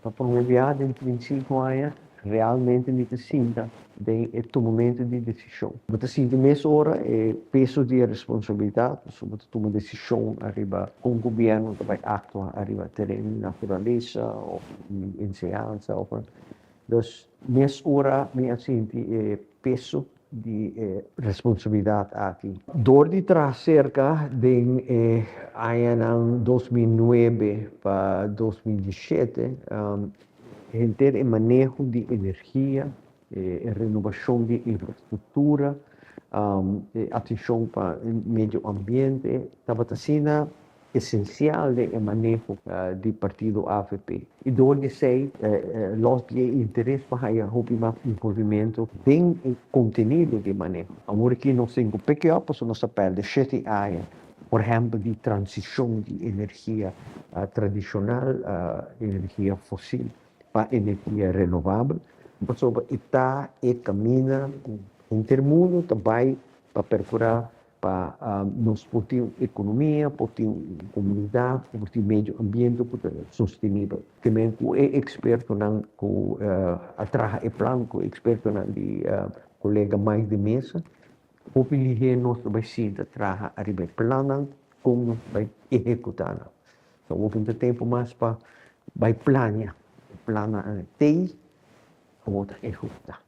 Pa promé biaha den 35 aña, realmente mi ta sinta den e tumamentu di desishon. Bo ta sinti mesora e peso di e responsabilidat, pasobra bo ta tuma desishon ariba kon gobièrnu ta bai aktua ariba tereno di naturalesa òf di enseñansa òf. Dus mesora mi a sinti e peso di e responsabilidat aki. Dor di traha serka den e añanan 2009 pa 2017, henter e maneho di energia, e renobashon di infrastruktura, e atenshon pa medio ambiente tabata asina esensial den e maneho di partido avp. I dor di esei los di e interes pa haya hopi mas envolvimento den e kontenido di maneho. Awor aki nos tin ku pick up pasobra nos ta pèrdè shete aña, por ehèmpel di transishon di energia tradishonal, energia fosil, pa energia renovabel, pasobra e ta e kaminda ku henter mundu ta bai pa perkurá pa nos por tin un ekonomia, por tin un komunidat, por tin medio ambiente ku ta sostenibel. Te men ku e ekspertonan ku a traha e plan, ku e ekspertonan di kolega Mike de Meza, hopi lihé nos ta bai sinta traha ariba e plannan kon nos ta bai ehekutá nan. So awor tin tempu mas pa bai plania, e plannan a tei, awor ta ehekutá.